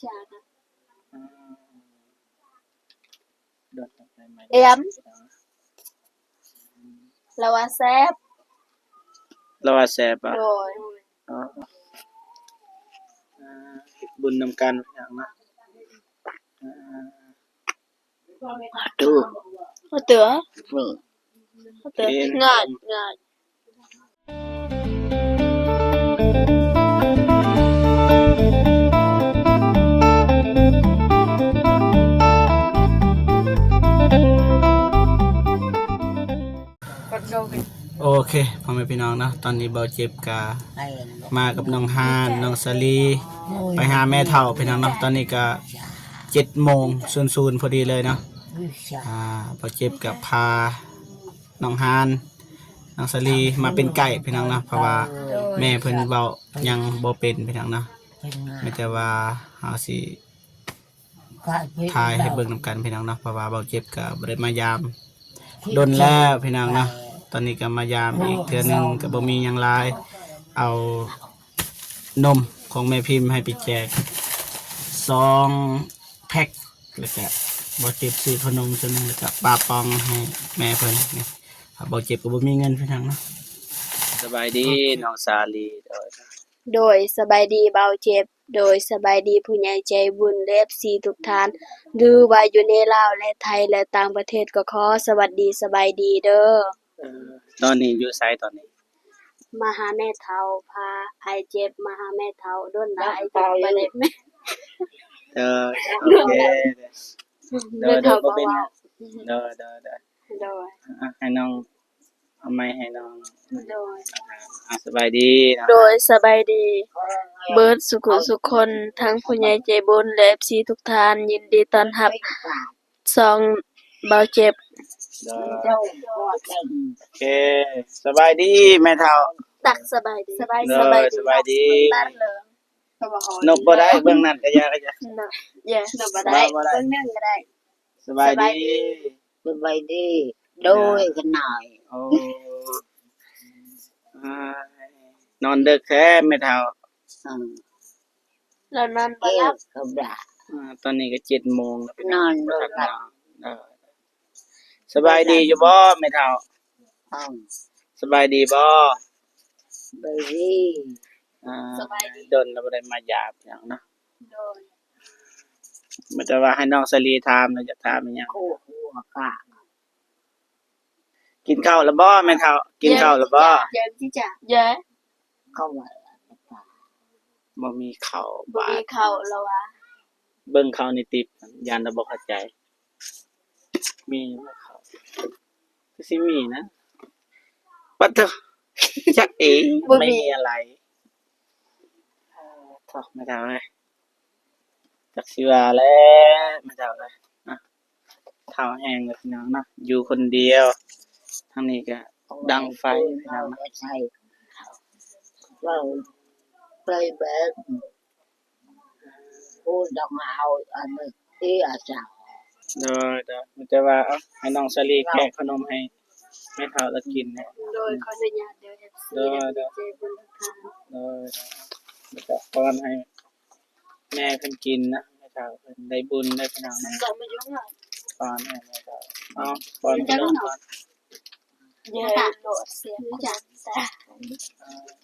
ຈານະ ອືມ ແອມ ລາວວ່າແຊບ ລາວວ່າແຊບບໍ່? ໂດຍ ອໍ ເຮັດບຸນນຳກັນພີ່ນ້ອງເນາະ ເອີ ເອີ ເອີ ງ່າຍ ງ່າຍ. ໂອເຄ ພໍ່ແມ່ພີ່ນ້ອງເນາະ ຕອນນີ້ບ່າວເຈັບກະມາກັບນ້ອງຮານ ນ້ອງສາລີ ໄປຫາແມ່ເຖົ້າພີ່ນ້ອງເນາະ ຕອນນີ້ກະເຈັດໂມງສູນໆ ພໍດີເລີຍເນາະ ອ່າ ບ່າວເຈັບກະພາ ນ້ອງຮານ ນ້ອງສາລີມາເປັນໄກດ໌ພີ່ນ້ອງເນາະ ເພາະວ່າແມ່ເພິ່ນເວົ້າຫຍັງບໍ່ເປັນພີ່ນ້ອງເນາະ ມີແຕ່ວ່າເຮົາຊິຖ່າຍໃຫ້ເບິ່ງນຳກັນພີ່ນ້ອງເນາະ ເພາະວ່າບ່າວເຈັບກະບໍ່ໄດ້ມາຢາມດົນແລ້ວພີ່ນ້ອງເນາະ ຕອນນີ້ກະມາຢາມອີກເທື່ອໜຶ່ງ ກະບໍ່ມີຫຍັງຫຼາຍ ເອົານົມຂອງແມ່ພິມໃຫ້ໄປແຈກສອງ ແພັກ ແລ້ວກະບ່າວເຈັບຊື້ເຂົ້າໜົມສ່ວນໜຶ່ງ ແລ້ວກະປາປອງໃຫ້ແມ່ເພິ່ນນີ້ ບ່າວເຈັບກະບໍ່ມີເງິນພີ່ນ້ອງເນາະ ສະບາຍດີນ້ອງສາລີ ໂດຍ ສະບາຍດີບ່າວເຈັບ ໂດຍ ສະບາຍດີຜູ້ໃຫຍ່ໃຈບຸນ ແລະ ເອັຟຊີທຸກທ່ານ ຫຼືວ່າຢູ່ໃນລາວ ແລະ ໄທ ແລະ ຕ່າງປະເທດ ກໍຂໍສະຫວັດດີ ສະບາຍດີເດີ ເອີ ຕອນນີ້ຢູ່ໃສຕອນນີ້? ມາຫາແມ່ເຖົ້າ ພາອ້າຍເຈັບມາຫາແມ່ເຖົ້າ ດົນຫຼາຍ ເຈົ້າ ເຈົ້າ ບໍ່ໄດ້ ເອີ ໂອເຄ ໂດຍ ໂດຍ ບໍ່ເປັນຫຍັງ ໂດຍ ໂດຍ ໂດຍ ໂດຍ ອ່ະ ໃຫ້ນ້ອງ ເອົາໄມໃຫ້ນ້ອງ ໂດຍ ອ່ະ ສະບາຍດີ ໂດຍ ສະບາຍດີເບິດສຸຂູສຸຄົນ ທັງຜູ້ໃຫຍ່ໃຈບຸນ ແລະ ເອັຟຊີທຸກທ່ານ ຍິນດີຕ້ອນຮັບ ຊ່ອງບ່າວເຈັບ ໂອເຄ ສະບາຍດີແມ່ເຖົ້າ ຕັກສະບາຍດີ ສະບາຍດີ ສະບາຍດີ ນົບບໍ່ໄດ້ ເບື້ອງນັ້ນກະຢ່າ ກະຢ່າ ນົບບໍ່ໄດ້ ເບື້ອງນັ້ນກະໄດ້ ສະບາຍດີ ສະບາຍດີ ສະບາຍດີ ໂດຍ ຂະນ້ອຍ ໂອ້ ນອນເດິກແທ້ແມ່ເຖົ້າ ລາວນອນບໍ່ຫຼັບ ອາ ຕອນນີ້ກະເຈັດໂມງແລ້ວ ນອນບໍ່ຫຼັບ ເອີ ສະບາຍດີຢູ່ບໍ່ແມ່ເຖົ້າ? ສະບາຍດີບໍ່? ສະບາຍດີ ອ່າ ສະບາຍດີ ດົນແລ້ວບໍ່ໄດ້ມາຢາມຫຍັງເນາະ ໂດຍ ມີແຕ່ວ່າໃຫ້ນ້ອງສາລີຖາມ ຢາກຖາມອີ່ຫຍັງ ກິນເຂົ້າແລ້ວບໍ່ແມ່ເຖົ້າ? ກິນເຂົ້າແລ້ວບໍ່? ເຢັນ ເຢັນ ເຢັນ ບໍ່ມີເຂົ້າ ບໍ່ມີເຂົ້າ ລາວວ່າ ເບິ່ງເຂົ້າໃນຕິບ ຢ້ານລາວບໍ່ເຂົ້າໃຈ ມີບໍ່ເຂົ້າ? ຄືຊິມີນະ ປະໂທ ຈັກເອ ບໍ່ມີ ໄມ່ມີອະໄລ ເອີ ໂທ້ ແມ່ເຖົ້າເອີຍ ຈັກຊິວ່າແລ້ວແມ່ເຖົ້າເອີຍ ເຖົ້າແຮງແລ້ວພີ່ນ້ອງເນາະ ຢູ່ຄົນດຽວ ທາງນີ້ກະດັງໄຟພີ່ນ້ອງເນາະ ເວົ້າໄປແບບ ໂອ້ ຕ້ອງເອົາອັນນີ້ ທີ່ອາຈານ ໂດຍ ໂດຍ ມີແຕ່ວ່າ ເອົາ ໃຫ້ນ້ອງສາລີແກະຂະໜົມໃຫ້ແມ່ເຖົ້າລາວກິນ ໂດຍ ຂໍອະນຸຍາດເດີ ເອັຟຊີ ໂດຍ ໂດຍ ເອັຟຊີ ໂດຍ ແລ້ວກະປ້ອນໃຫ້ ແມ່ເພິ່ນກິນນະ ແມ່ເຖົ້າເພິ່ນໄດ້ບຸນໄດ້ພີ່ນ້ອງ ມັນກໍມາຢູ່ເຮືອນ ປ້ອນໃຫ້ແມ່ເຖົ້າ ເອົາ ປ້ອນໃຫ້ນ້ອງກ່ອນ ເອີ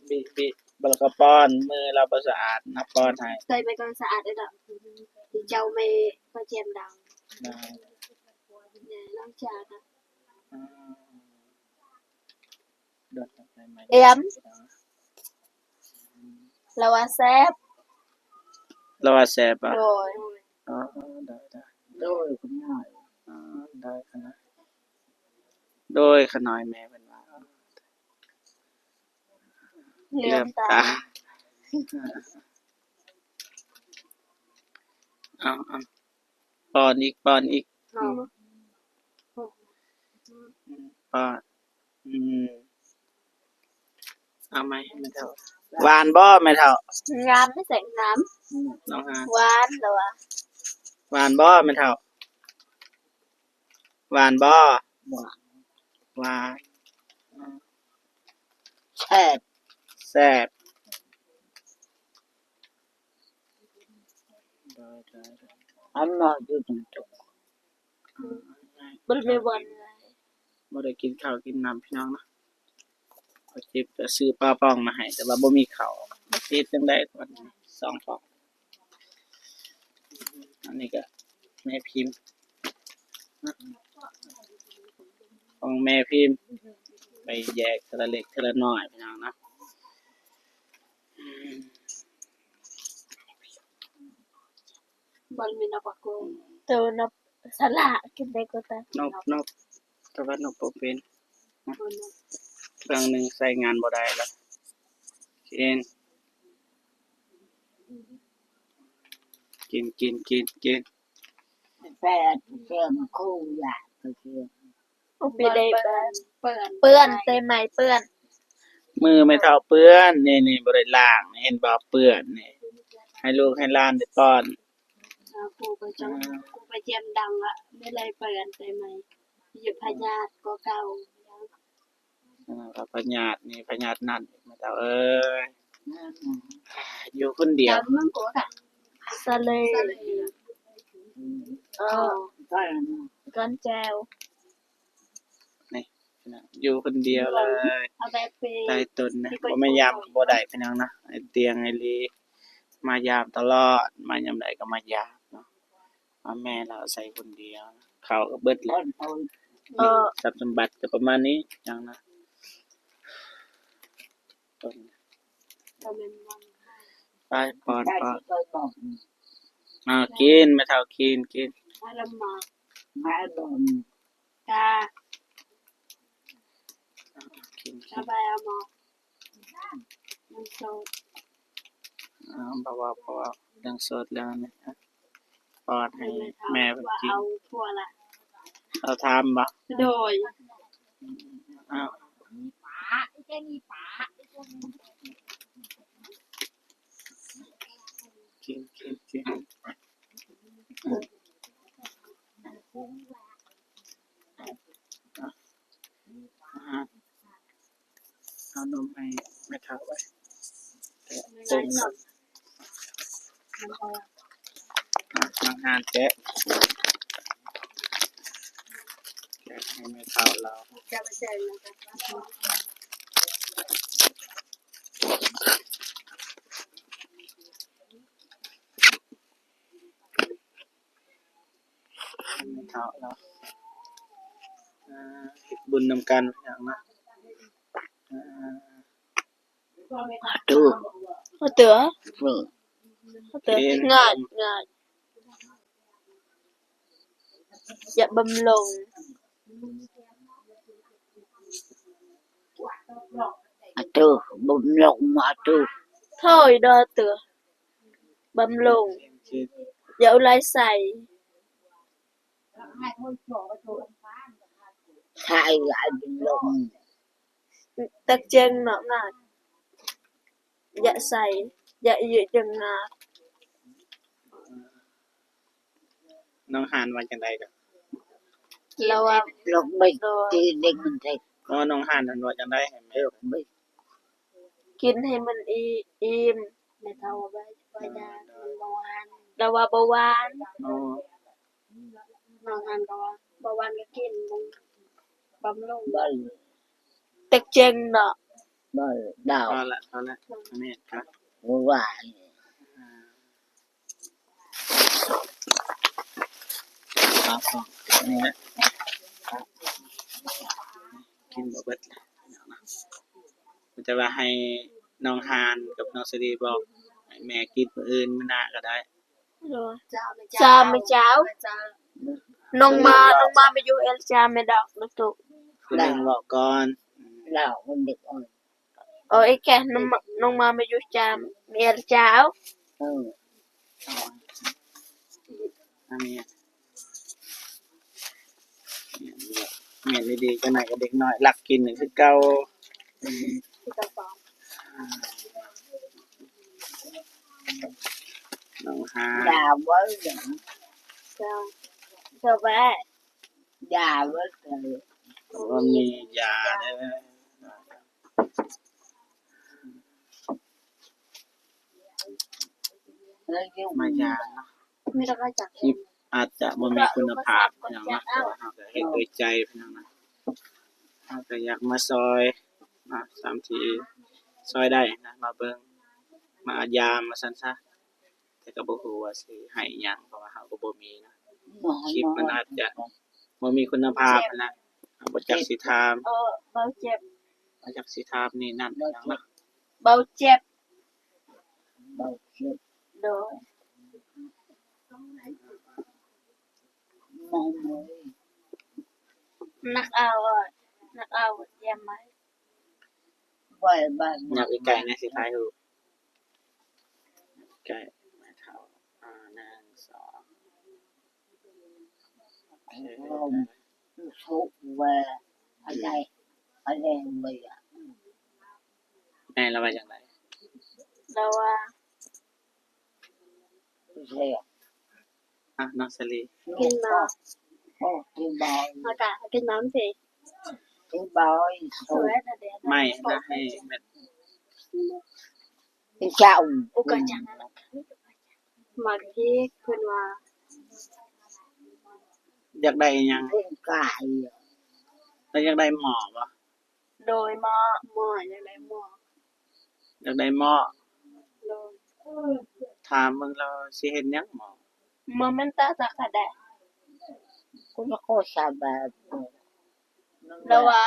ບີບ ບີບ ແລ້ວກໍປ້ອນ ມືລາວບໍ່ສະອາດນະ ປ້ອນໃຫ້ ໃສ່ໄປກ່ອນ ສະອາດເດີ້ ເຈົ້າແມ່ປະຈຳດັງ ແມ່ນ້ອງຈານະ ອືມ ແອມ ລາວວ່າແຊບ ລາວວ່າແຊບບໍ່? ໂດຍ ອໍ ໂດຍ ໂດຍ ໂດຍ ຄຸນຍາຍ ອໍ ໂດຍ ຂະນ້ອຍ ໂດຍ ຂະນ້ອຍ ແມ່ເພິ່ນວ່າ ເຫຼື້ອມຕາ ເຫຼື້ອມຕາ ເອົາ ເອົາ ປ້ອນອີກ ປ້ອນອີກ ເອົາ ອືມ ປ້ອນ ອືມ ເອົາໃໝ່ແມ່ເຖົ້າ ຫວານບໍ່ແມ່ເຖົ້າ? ງາມ ໄດ້ແສງງາມ ອືມ ນ້ອງຫາ ຫວານລະວ່າ ຫວານບໍ່ແມ່ເຖົ້າ? ຫວານບໍ່? ຫວານ ຫວານ ແຊບ ແຊບ. ໂດຍໆ ອັນເນາະ ຢູ່ຕົງໆ ບໍ່ໄດ້ມີບ່ອນ ບໍ່ໄດ້ກິນເຂົ້າກິນນ້ຳ ພີ່ນ້ອງເນາະ. ປາຈິບກໍຊື້ປາປ່ອງມາໃຫ້ ແຕ່ວ່າບໍ່ມີເຂົ້າ ຊິເຮັດຈັ່ງໃດ ສອງປ່ອງ. ອັນນີ້ກໍແມ່ພິມ ຂອງແມ່ພິມ ໄປແຍກເທື່ອລະເລັກເທື່ອລະນ້ອຍ ພີ່ນ້ອງເນາະ. ບໍ່ມີນົກປະກົງ ໂຕນົກສະຫຼາກິນໄດ້ກໍຕາມ ນົກ ນົກ ແຕ່ວ່ານົກບໍ່ເປັນ ເຄື່ອງໜຶ່ງໃຊ້ງານບໍ່ໄດ້ລະ. ກິນ ກິນ ກິນ ກິນ ກິນ ແປດເຄື່ອງຄູ່ຢາກ ໂອ້ ໄປໄດ້ ເປື້ອນ ເປື້ອນ ເປື້ອນແຕ່ໄມ້ເປື້ອນ ມືແມ່ເຖົ້າເປື້ອນ ນີ້ໆ ບໍ່ໄດ້ລ້າງ ເຫັນບໍ່ ເປື້ອນນີ້ ໃຫ້ລູກໃຫ້ຫຼານໄດ້ປ້ອນ. ເອົາ ກູໄປຈອງ ອ່າ ກູໄປຈຽມດັງລະ ໄດ້ໄລ່ເປື້ອນແຕ່ໄມ້ ຢູ່ພະຍາດກໍເກົ່າ ອ່າ ພະຍາດນີ້ ພະຍາດນັ້ນ ແມ່ເຖົ້າເອີຍ ຢູ່ຄົນດຽວ ສະເລ ເອີ ກ້ອນແຈ່ວ ນີ້ ຢູ່ຄົນດຽວເລີຍ ເອົາແບບເປ ຫຼາຍຕົນນະ ບໍ່ມາຢາມກໍບໍ່ໄດ້ ພີ່ນ້ອງເນາະ. ໄອ້ຕຽງໄອ້ລີ ມາຢາມຕະຫຼອດ ມາຍາມໃດກໍມາຢາມເນາະ. ອາ ແມ່ລາວໃສ່ຄົນດຽວ ເຂົ້າກໍເບິດແລ້ວ ເອີ ຊັບສົມບັດກໍປະມານນີ້ ຫຍັງນະ ໄປ ປ້ອນ ປ້ອນ ອ່າ ກິນ ແມ່ເຖົ້າ ກິນ ກິນ ກິນ ກິນ ສະບາຍ ເອົາໝໍ້ ມັນໂສດ ເອົາ ບໍ່ເວົ້າ ບໍ່ເວົ້າເລື່ອງໂສດເລື່ອງອັນນີ້ ປ້ອນໃຫ້ແມ່ເພິ່ນກິນ ເອົາຜົວລະ ເອົາ ຖາມບໍ່ ໂດຍ ເອົາ ກິນ ກິນ ກິນ ອາຫານ ເອົານົມໃຫ້ແມ່ເຖົ້າໄວ້ ແກະ ແກະ ອາ ນ້ອງຫານແກະ ແກະໃຫ້ແມ່ເຖົ້າລາວ ເຖົ້າເນາະ ເຮັດບຸນນຳກັນ ພີ່ນ້ອງເນາະ ເອີ ອາ ຕູ ອາຕູ ອາຕູ ງ່າຍ ງ່າຍ ຢາກບຳລຸງ ອາຕູ ບຳລຸງ ອາຕູ ໂທ້ຍ ດອເຕີ ບຳລຸງ ຢ່າອຸໄລໃສ ໃສ່ ບຳລຸງ ຕັກແຈງເນາະ ງາດ ຢາໃສ ຢາເຍອະຈັ່ງງາດ. ນ້ອງຫານວ່າຈັ່ງໃດກໍ ລາວວ່າ ລູກບິດ ໂດຍ ຕີເດັກມັນເທັກ ອໍ ນ້ອງຫານນັ້ນວ່າຈັ່ງໃດໃຫ້ແມ່ ລູກບິດ ກິນໃຫ້ມັນອີ່ ອີ່ມ ແມ່ເຖົ້າວ່າ ວ່າຢາ ມັນບໍ່ຫວານ ລາວວ່າບໍ່ຫວານ ອໍ ນ້ອງຫານກໍວ່າ ບໍ່ຫວານກໍກິນ ບຳລຸງ ເຕັກເຈັງເນາະ ບໍ່ ດາວ ພໍລະ ພໍລະ ແມ່ນກໍ ບໍ່ຫວານ ອ່າ ເອົາ ເອົາ ນີ້ແຫຼະ ກິນບໍ່ເບິດລະ ມີແຕ່ວ່າໃຫ້ນ້ອງຫານກັບນ້ອງສາລີບອກ ໃຫ້ແມ່ກິນມື້ອື່ນມື້ໜ້າກໍໄດ້ ໂດຍ ເຈົ້າ ເຈົ້າ ແມ່ເຈົ້າ ນ້ອງມາ ນ້ອງມາມາຢູ່ເອລຈາແມ່ດອກນະຕຸ ຜູ້ໜຶ່ງເວົ້າກ່ອນ ລາວຄົນເດັກອ່ອນ ໂອ້ຍ ແກ ນ້ອງມາ ນ້ອງມາມາຢູ່ຈາມ ເມລຈາວ ເອີ ອັນນີ້ ແມ່ນອີ່ຫຼີ ຈັກໜ້ອຍກໍເດັກນ້ອຍລັກກິນຄືເກົ່າ ນ້ອງຫາ ຢາເວີ້ ເຈົ້າ ເຈົ້າແວ່ ຢາເວີ້ ບໍ່ມີຢາເດີ ມາຢາເນາະ ມີແຕ່ເຂົາຈັກ ຄລິບອາດຈະບໍ່ມີຄຸນນະພາບ ພີ່ນ້ອງເນາະ, ແຕ່ວ່າເຮົາກໍເຮັດດ້ວຍໃຈ ພີ່ນ້ອງນະ. ເຮົາກໍຢາກມາຊ່ອຍ ນະ ຕາມທີ່ຊ່ອຍໄດ້ນະ ມາເບິ່ງ ມາຢາມວ່າຊັ້ນຊະ. ແຕ່ກໍບໍ່ຮູ້ວ່າຊິໃຫ້ຫຍັງ ເພາະວ່າເຮົາກໍບໍ່ມີນະ. ຄລິບມັນອາດຈະບໍ່ມີຄຸນນະພາບນະ. ເຮົາບໍ່ຈັກຊິຖາມ ເອີ ເບົາເຈັບ ບໍ່ຈັກຊິຖາມນີ້ນັ້ນຫຍັງນະ. ເບົາເຈັບ ເບົາເຈັບ ໂດຍ ໜັກເອົາ ໜັກເອົາ ຢາມໄໝ ໄວ້ບ້ານ ຍັງອີກໄກແດ່ ຊິຖ່າຍຮູບ ໃກ້ ແມ່ເຖົ້າ ອ່າ ໜຶ່ງ ສອງ ເອີ ສຸກແວ່ ອັນໃດ ອັນແດງເບຍ ແມ່ລາວວ່າຈັ່ງໃດ? ລາວວ່າ ອ່ະ ນ້ອງສາລີ ກິນມາ ໂອ້ ກິນບາຍ ມາກະກິນນ້ຳເພ ກິນບາຍ ສວຍນະແດດ ໄມ້ນະ ໃຫ້ແມ່ນ ເຈົ້າ ອຸກະຈັງ ໝາກເພກ ເພິ່ນວ່າ ຢາກໄດ້ອີ່ຫຍັງ? ເປັນກາຍ ລາວຢາກໄດ້ໝໍ້ບໍ່? ໂດຍ ໝໍ້ ໝໍ້ ຢາກໄດ້ໝໍ້ ຢາກໄດ້ໝໍ້ ໂດຍ ຖາມເບິ່ງລາວຊິເຮັດຫຍັງໝໍ້? ບໍ່ແມ່ນຕາຈັກກະໄດ້ ຄຸນລະໂຄສາແບບ ລາວວ່າ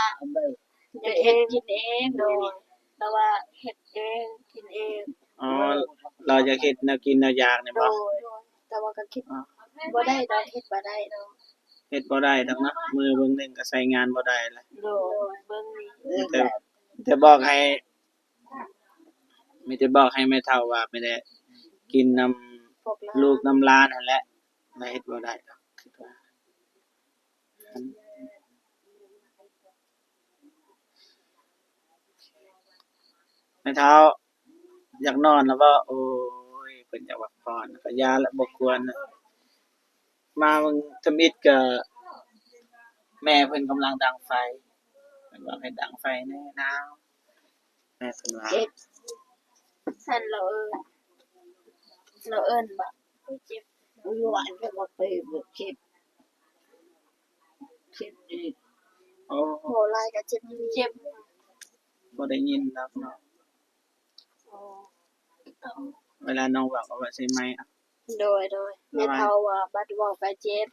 ເຮັດກິນເອງ ໂດຍ ລາວວ່າເຮັດເອງ ກິນເອງ ອໍ ລາວຢາກເຮັດແນວກິນແນວຢາກນີ້ບໍ່? ໂດຍ ແຕ່ວ່າກໍຄິດ ອໍ ບໍ່ໄດ້ດອກ ເຮັດບໍ່ໄດ້ດອກ ເຮັດບໍ່ໄດ້ດອກເນາະ ມືເບິ່ງໜຶ່ງກໍໃຊ້ງານບໍ່ໄດ້ລະ ໂດຍ ເບິ່ງນີ້ ມີແຕ່ ມີແຕ່ບອກໃຫ້ ມີແຕ່ບອກໃຫ້ແມ່ເຖົ້າວ່າໄປແດ່ ກິນນຳ ພວກຫຼານ ລູກນຳຫຼານຫັ້ນແຫຼະ ລະເຮັດບໍ່ໄດ້ດອກ ຄິດວ່າ ແມ່ເຖົ້າ ຢາກນອນແລ້ວບໍ່? ໂອ້ຍ ເພິ່ນຢາກພັກຜ່ອນ ກໍຢ່າລະ ບໍ່ຄວນນະ. ມາເບິ່ງທຳອິດກໍ ແມ່ເພິ່ນກຳລັງດັງໄຟ ເພິ່ນວ່າໃຫ້ດັງໄຟແດ່ ໜາວ ແມ່ເພິ່ນວ່າ ເຈັບ ຊັ້ນລາວເອີ້ນ ລາວເອີ້ນວ່າ ເຈັບ ເຈັບ ເຈັບ ເຈັບ ໂອ້ ເວົ້າຫຼາຍກໍເຈັບ ເຈັບ ບໍ່ໄດ້ຍິນດອກເນາະ. ອໍ ເວລານ້ອງເວົ້າກໍເວົ້າໃສ່ໄມ ໂດຍ ໂດຍ ແມ່ເຖົ້າວ່າບັດເວົ້າກໍເຈັບ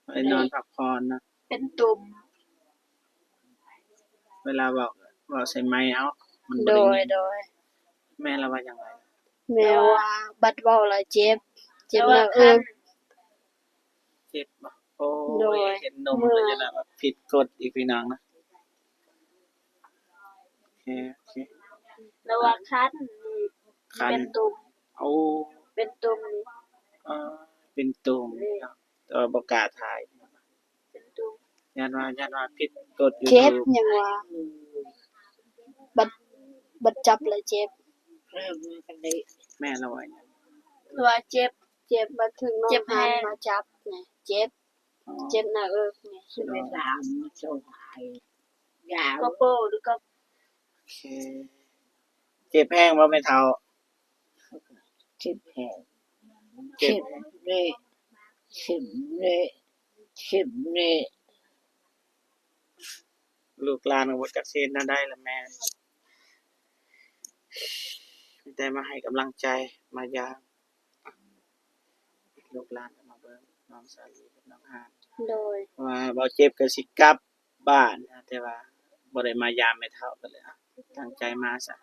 ໄປນອນພັກຜ່ອນນະ ເປັນຕຸ່ມ ເວລາເວົ້າ ເວົ້າໃສ່ໄມເອົາ ມັນບໍ່ໄດ້ຍິນ ໂດຍ ໂດຍ ແມ່ລາວວ່າຫຍັງ? ແມ່ວ່າບັດເວົ້າລະເຈັບ ເຈັບໜ້າເອິກ ເຈັບບໍ່? ໂອ້ຍ ໂດຍ ເຫັນນົມແລ້ວ ເມື່ອຍ ຢ້ານວ່າຜິດກົດອີກ ພີ່ນ້ອງນະ. ໂອເຄ ໂອເຄ ລາວວ່າຄັນ ຄັນ ເປັນຕຸ່ມ ໂອ້ ເປັນຕຸ່ມນີ້ ເອີ ເປັນຕຸ່ມນີ້ເນາະ ແຕ່ວ່າບໍ່ກ້າຖ່າຍ ເປັນຕຸ່ມ ຢ້ານວ່າ ຢ້ານວ່າຜິດກົດຢູທູບ ເຈັບຫຍັງວະ ບັດ ບັດຈັບລະເຈັບ ເລີ່ມກັນເດ້ ແມ່ນລະວ່າຫຍັງ? ວ່າເຈັບ ເຈັບ ບັດເຖິງນ້ອງ ເຈັບແຮງ ມາຈັບນີ້ ເຈັບ ອໍ ເຈັບໜ້າເອິກນີ້ ຊິໄປຖາມໂຊຫາຍ ຢາວ ກະໂປ ຫຼືກະ ໂອເຄ ເຈັບແຮງບໍ່ແມ່ເຖົ້າ? ເຈັບແຮງ ເຈັບ ເຈັບເລະ ເຈັບເລະ ເຈັບເລະ ລູກຫຼານກໍບໍ່ຈັກຊິເຮັດແນວໃດລະແມ່ ມີແຕ່ມາໃຫ້ກຳລັງໃຈ ມາຢາມ ລູກຫຼານກໍມາເບິ່ງນ້ອງສາລີກັບນ້ອງຮານ ໂດຍ ວ່າເວົ້າເຈັບກໍຊິກັບ ບ້ານນະ ແຕ່ວ່າບໍ່ໄດ້ມາຢາມແມ່ເຖົ້າ ກໍເລີຍ ອ່ະ ຕັ້ງໃຈມາຊະ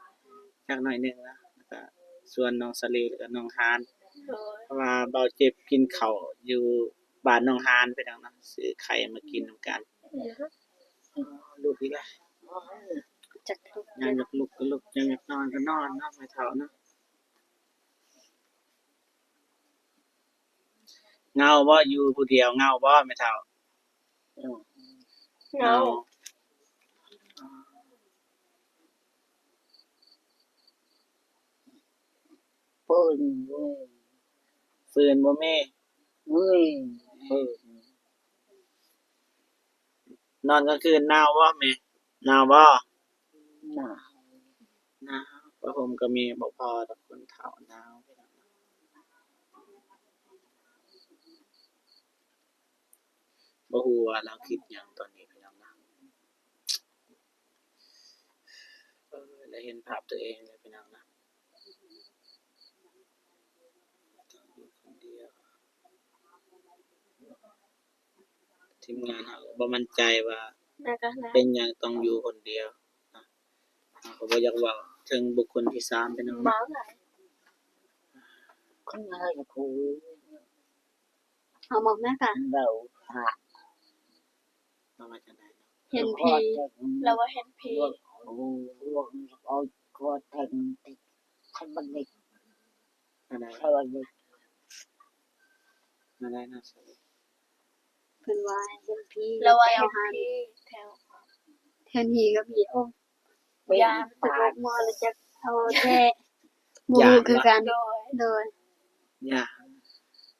ຈັກໜ້ອຍໜຶ່ງນະ ແລ້ວກໍຊວນນ້ອງສາລີ ແລ້ວກໍນ້ອງຮານ ເພາະວ່າເບົາເຈັບກິນເຂົ້າຢູ່ບ້ານນ້ອງຮານ ພີ່ນ້ອງເນາະ ຊື້ໄຂ່ມາກິນນຳກັນ ລຸກອີກແລ້ວ ຈັກລຸກ ຍາມຢາກລຸກກໍລຸກ ຍາມຢາກນອນກໍນອນເນາະ ແມ່ເຖົ້າເນາະ. ເຫງົາບໍ່? ຢູ່ຜູ້ດຽວເຫງົາບໍ່ແມ່ເຖົ້າ? ເຫງົາ ເຫງົາ ເຟີນ ເຟີນບໍ່ແມ່? ເອີຍ ເຟີນ. ນອນກາງຄືນໜາວບໍ່ແມ່? ໜາວບໍ່? ໜາວ ໜາວ ຜ້າຫົ່ມກໍມີບໍ່ພໍດອກ ຄົນເຖົ້າໜາວ. ບໍ່ຮູ້ວ່າລາວຄິດຫຍັງຕອນນີ້ພີ່ນ້ອງນະ. ເອີ ໄດ້ເຫັນພາບຕົວເອງແລ້ວພີ່ນ້ອງນະ. ຕ້ອງຢູ່ຄົນດຽວ. ທີມງານເຮົາກໍບໍ່ໝັ້ນໃຈວ່າເປັນຫຍັງຕ້ອງຢູ່ຄົນດຽວ. ເຮົາກໍບໍ່ຢາກເວົ້າເຖິງບຸກຄົນທີສາມພີ່ນ້ອງ. ເວົ້າຫຼາຍ. ຄົນເຮົາກໍ ເຮົາບອກແມ່ກະ ເວົ້າພະ ລາວວ່າຈັ່ງໃດເນາະ? ເຫັນຜີ. ລາວວ່າເຫັນຜີ. ໂອ້ ພວກ ໂອ້ຍ ກົວແຕ່ງຕິດຄັນບັນເດັກ ອັນໃດ ຄັນບັນເດັກ ອັນໃດນະ? ເພິ່ນວ່າເຫັນຜີ. ລາວວ່າເຫັນຜີແຖວ ເຫັນຜີກັບຜີ. ໂອ້ ຢ້ານ ຕົກມໍລະຈັກ ໂອເຄ ບໍ່ຮູ້ຄືກັນ. ໂດຍ ໂດຍ ຢ້ານ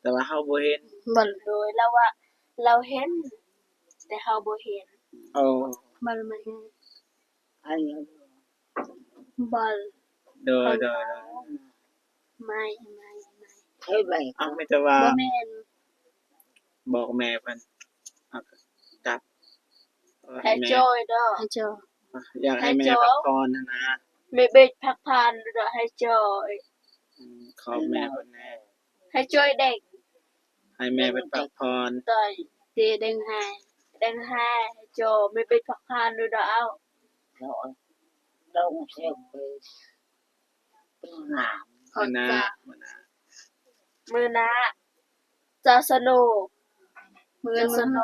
ແຕ່ວ່າເຮົາບໍ່ເຫັນ. ບໍ່ ໂດຍ ລາວວ່າລາວເຫັນ ແຕ່ເຮົາບໍ່ເຫັນ. ໂອ້ ບໍ່ ບໍ່ ໂດຍ ໂດຍ ໂດຍ ໄມ້ ໄມ້ ໄມ້ ເອີ ໄມ້. ເອົ້າ ມີແຕ່ວ່າ ບໍ່ແມ່ນ ບອກແມ່ເພິ່ນ ເອົາກັບ ໃຫ້ໂຈ້ຍເດີ ໃຫ້ໂຈ້ຍ. ຢາກໃຫ້ແມ່ພັກຜ່ອນຫັ້ນນະ. ແມ່ເບັກພັກຜ່ອນເດີ ໃຫ້ໂຈ້ຍ. ອືມ ຂອບແມ່ເພິ່ນແດ່ ໃຫ້ໂຈ້ຍເດັກ ໃຫ້ແມ່ເພິ່ນພັກຜ່ອນ. ໂດຍ ເຕເດັງໃຫ້ ເດັງໃຫ້ ໃຫ້ໂຈ້ຍ. ແມ່ເບັກພັກຜ່ອນເດີ ເອົາ ດອງເຊວເບ ເປັນງາມ. ມື້ໜ້າ ມື້ໜ້າ ມື້ໜ້າ ຈາສະໂນ ມື້ ຈາສະໂນ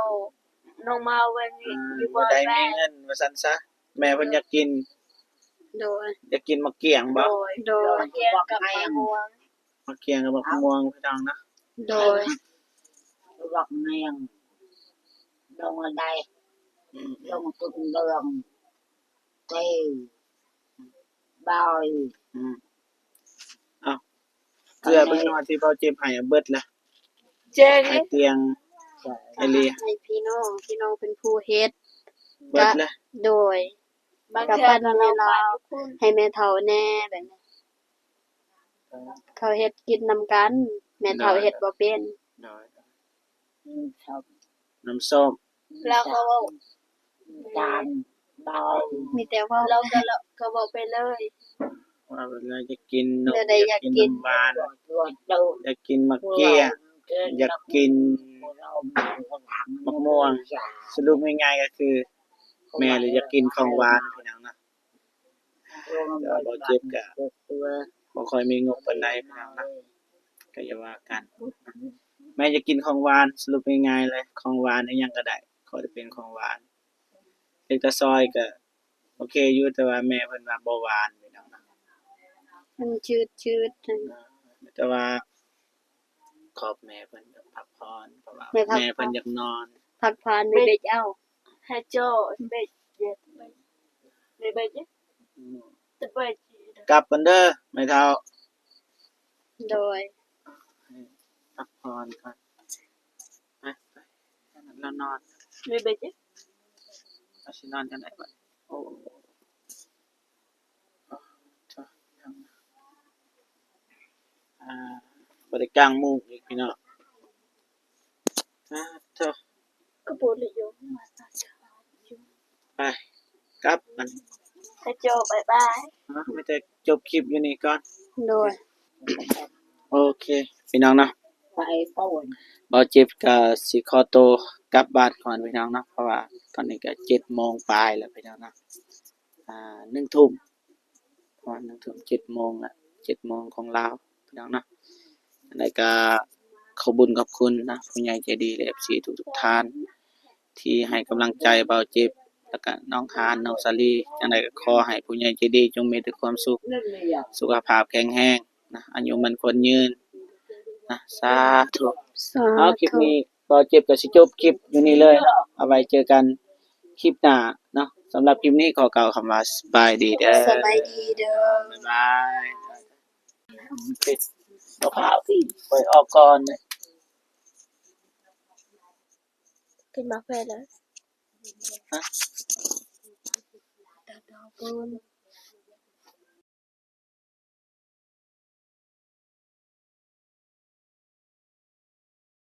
ນ້ອງມາແວ່ນຢູ່ ອ່າ ບໍ່ໄດ້ມີເງິນວ່າຊັ້ນຊະ. ແມ່ເພິ່ນຢາກກິນ ໂດຍ ຢາກກິນໝາກກ້ຽງບໍ່? ໂດຍ ໂດຍ ໝາກກ້ຽງກັບໝາກມ່ວງ ໝາກກ້ຽງກັບໝາກມ່ວງ ພີ່ນ້ອງນະ. ໂດຍ ບັກແມງ ດອງອັນໃດ? ອືມ ດອງຕົ້ນເດືອງ ເຕ ບອຍ ອືມ ເອົ້າ ເກືອເບິ່ງເນາະ ທີ່ເບົາເຈັບໃຫ້ເບິດລະ ເຈັບ ໃຫ້ຕຽງ ໃຫ້ເລຍ ໃຫ້ພີ່ນ້ອງ ພີ່ນ້ອງເປັນຜູ້ເຮັດ ເບິດລະ ໂດຍ ບາງເທື່ອກໍປານໃຫ້ລາວ ໃຫ້ແມ່ເຖົ້າແດ່ ແບບນີ້ ເຂົາເຮັດກິນນຳກັນ ແມ່ເຖົ້າເຮັດບໍ່ເປັນ. ໂດຍ ນ້ຳສົ້ມ ນ້ຳສົ້ມ ລາວກໍເວົ້າ ຈານ ເບົາ ມີແຕ່ເວົ້າ ລາວກໍ ລາວກໍເວົ້າໄປເລີຍ ເວົ້າໄປເລີຍ. ຢາກກິນນົມ ແນວໃດຢາກກິນ ຢາກກິນນ້ຳຫວານ ຢາກກິນໝາກກ້ຽງ ຢາກກິນໝາກມ່ວງ. ສະຫຼຸບງ່າຍໆກໍຄື ແມ່ລະຢາກກິນຂອງຫວານ ພີ່ນ້ອງເນາະ. ແຕ່ວ່າບໍ່ເຈັບກະບໍ່ຄ່ອຍມີງົບປານໃດ ພີ່ນ້ອງເນາະ ກະຢ່າວ່າກັນ. ແມ່ຢາກກິນຂອງຫວານ ສະຫຼຸບງ່າຍໆເລີຍ ຂອງຫວານອີ່ຫຍັງກະໄດ້ ຂໍແຕ່ເປັນຂອງຫວານ. ເຮັດກະຊອຍກະໂອເຄຢູ່ ແຕ່ວ່າແມ່ເພິ່ນວ່າບໍ່ຫວານ ພີ່ນ້ອງເນາະ ມັນຈືດໆ. ແຕ່ວ່າ ຂອບແມ່ເພິ່ນພັກຜ່ອນ ເພາະວ່າແມ່ເພິ່ນຢາກນອນ ພັກຜ່ອນ. ແມ່ເບັກ ເອົາ ໃຫ້ໂຈ້ ແມ່ເບັກ ແມ່ເບັກ ອືມ ແມ່ເບັກ ກັບກ່ອນເດີແມ່ເຖົ້າ. ໂດຍ ໃຫ້ພັກຜ່ອນກ່ອນ ໄປ ໄປ ນອນ ນອນ ແມ່ເບັກ ເອົາ ຊິນອນຈັ່ງໃດບັດນີ້? ໂອ້ ອ່າ ບໍ່ໄດ້ກາງມຸ້ງອີກ ພີ່ນ້ອງ. ອ່າ ໂທ້ ກໍບໍ່ໄດ້ຢູ່ ໄປ ກັບມັນ ໃຫ້ໂຈ້ ບາຍບາຍ. ເນາະ ມີແຕ່ຈົບຄລິບຢູ່ນີ້ກ່ອນ. ໂດຍ ໂອເຄ ພີ່ນ້ອງເນາະ ເບົາເຈັບກໍຊິຂໍໂຕກັບບ້ານກ່ອນ ພີ່ນ້ອງເນາະ ເພາະວ່າຕອນນີ້ກໍເຈັດໂມງປາຍແລ້ວ ພີ່ນ້ອງເນາະ. ອ່າ ໜຶ່ງທຸ່ມ ປະມານໜຶ່ງທຸ່ມ ເຈັດໂມງລະ ເຈັດໂມງຂອງລາວ ພີ່ນ້ອງເນາະ. ຈັ່ງໃດກໍຂອບບຸນຂອບຄຸນນະ ຜູ້ໃຫຍ່ໃຈດີ ແລະ ເອັຟຊີ ທຸກໆທ່ານ ທີ່ໃຫ້ກຳລັງໃຈເບົາເຈັບ ແລ້ວກະນ້ອງຮານ ນ້ອງສາລີ. ຈັ່ງໃດກໍຂໍໃຫ້ຜູ້ໃຫຍ່ໃຈດີຈົ່ງມີແຕ່ຄວາມສຸກ ສຸຂະພາບແຂງແຮງນະ ອາຍຸໝັ້ນຂວັນຍືນນະ ສາທຸ. ສາທຸ. ເອົາ ຄລິບນີ້ ເບົາເຈັບກໍຊິຈົບຄລິບຢູ່ນີ້ເລີຍເນາະ ເອົາໄວ້ເຈີກັນຄລິບໜ້າເນາະ. ສຳລັບຄລິບນີ້ຂໍກ່າວຄຳວ່າສະບາຍດີເດີ ສະບາຍດີເດີ ບາຍບາຍ. ຂ້ອຍອອກກ່ອນເດ້ ຂຶ້ນມາແພດເລີຍ ຮະ?